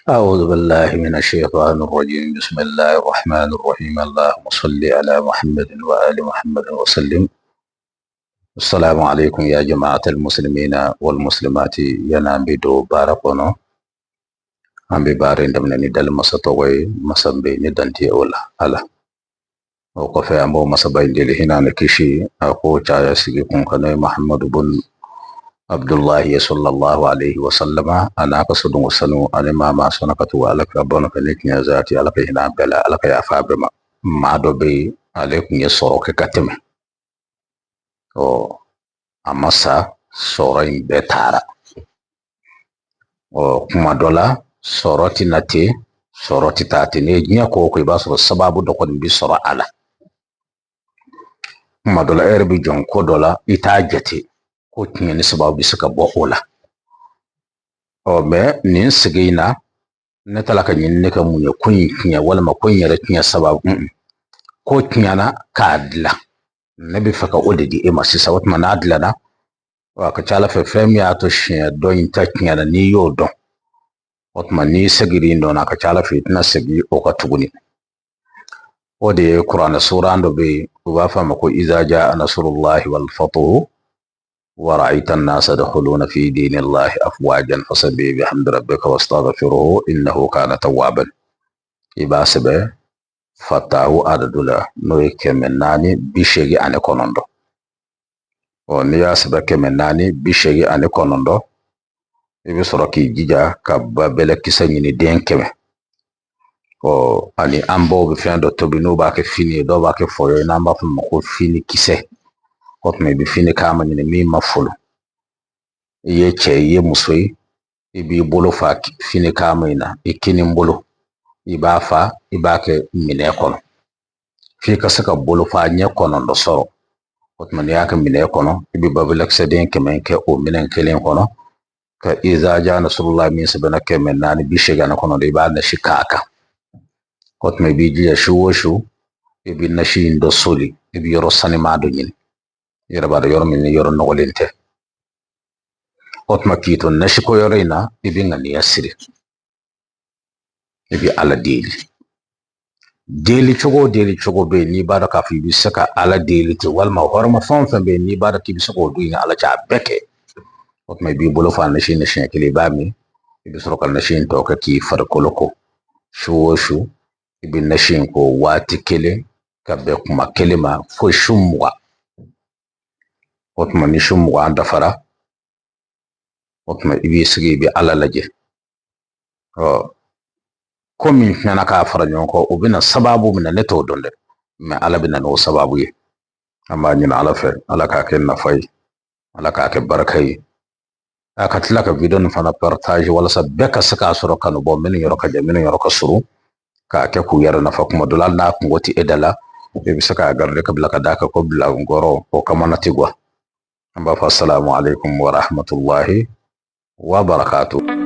أعوذ بالله من الشيطان الرجيم. بسم الله الرحمن الرحيم. اللهم صل على محمد وآل محمد وسلم. السلام عليكم يا جماعة المسلمين والمسلمات. Yan'an bɛ don baara kɔnɔ, an bɛ baara in daminɛ ni dali masa tɔgɔ ye, masa bɛ ni dan tɛ o la ala. O kɔfɛ, an b'o masaba in deli hinɛ ni kisi a k'o caya sigi kun kan, n'o ye Muhammadu bun Abdullahi sallallahu alaihi wa sallama, a n'a ka sodenw sanu ani maa maa sɔnna ka tugu ala kira bɔnna fɛ ni tiɲɛ zaati. Ala ka hinɛ a bɛɛ la, Ala ka yafa a bɛɛ ma. Maa dɔ bɛ yen, ale tun ye sɔrɔ kɛ ka tɛmɛ. Ɔ, a ma sa, sɔrɔ in bɛɛ taara. Ɔ, kuma dɔ la sɔrɔ tɛ na ten, sɔrɔ tɛ taa ten. N'i ye diɲɛ ko o ko, i b'a sɔrɔ sababu dɔ kɔni bɛ sɔrɔ a la. Kuma dɔ la, e yɛrɛ bɛ jɔn ko dɔ la, i t'a jate ko tiɲɛni sababu bɛ se ka bɔ o la. Ɔ, mɛ nin sigi in na, ne taara ka ɲinini kɛ mun ye? Ko in tiɲɛ walima ko in yɛrɛ tiɲɛ sababu, ko tiɲɛna k'a dilan, ne bɛ fɛ ka o de di e ma sisan. O tuma n'a dilanna, a ka ca ala fɛ, fɛn min y'a to siɲɛ dɔ in ta tiɲɛna, n'i y'o dɔn, o tuma n'i seginna in dɔn, a ka ca ala fɛ i tɛna segin o kan tuguni. O de ye kuranɛ suran dɔ bɛ yen, u b'a fɔ a ma ko iza jaa nasrullahi wal fatuhu wa ra'ayta an-nasa yadkhuluna fi dinillahi afwajan fasabbih bihamdi rabbika wastaghfirhu innahu kana tawwaban. I b'a sɛbɛn fatahu adadu la, n'o ye 489. Ɔ, n'i y'a sɛbɛn 489, i bɛ sɔrɔ k'i jija ka babɛlɛkisɛ ɲini den 100. Ɔ, ani an baw bɛ fɛn dɔ tobi, n'u b'a kɛ fini ye, dɔw b'a kɛ fɔyɔ ye, n'an b'a fɔ o ma ko fini kisɛ. O tuma i bɛ fini kama ɲini min ma folo. I ye cɛ ye, i ye muso ye, i b'i bolo fa fini kama in na, i kinin bolo i b'a fa, i b'a kɛ minɛn kɔnɔ f'i ka se ka bolofa ɲɛ 9 sɔrɔ. O tuma n'i y'a kɛ minɛn kɔnɔ, i bɛ babɛlɛkisɛ den 100 kɛ o minɛn kelen kɔnɔ, ka iza ja nasrullah min sɛbɛnna 489, i b'a nasi k'a kan. O tuma i b'i jija, su o su i bɛ nasi in dɔ soli. I bɛ yɔrɔ sanima dɔ ɲini, i yɛrɛ b'a dɔn yɔrɔ min ni yɔrɔ nɔgɔlen tɛ. O tuma k'i to nasiko yɔrɔ in na, i bɛ ŋaniya siri, i bɛ Ala deli. Deli cogo o deli cogo bɛ yen, n'i b'a dɔn k'a fɔ i bɛ se ka Ala deli ten, walima hɔrɔma fɛn o fɛn bɛ yen, n'i b'a dɔn k'i bɛ se k'o don i ni Ala cɛ, a bɛɛ kɛ. O tuma i b'i bolo fa nasi in siɲɛ kelen, i b'a min. I bɛ sɔrɔ ka nasi in tɔ kɛ k'i farikolo ko. Su o su i bɛ nasi in ko waati kelen ka bɛn kuma kelen ma fo su 20. O tuma ni su 20 dafara, o tuma i b'i sigi, i bɛ Ala lajɛ. Ɔ, ko min tiɲɛna k'a fara ɲɔgɔn kan, o bɛna sababu min na, ne t'o dɔn dɛ, mɛ Ala bɛ na n'o sababu ye. An b'a ɲini Ala fɛ, Ala k'a kɛ nafa ye, Ala k'a kɛ barika ye. A ka tila ka video nin fana partage walasa bɛɛ ka se k'a sɔrɔ, kanu bɔ minnu yɔrɔ ka jan, minnu yɔrɔ ka surun, k'a kɛ k'u yɛrɛ nafa. Kuma dɔ la, hali n'a kungo tɛ e da la, i bɛ se k'a garder ka bila ka d'a kan ko bila ngɔrɔ o kamana ti guwa. An b'a fɔ asalamu alaikum wa rahmatullahi wa barakatuh.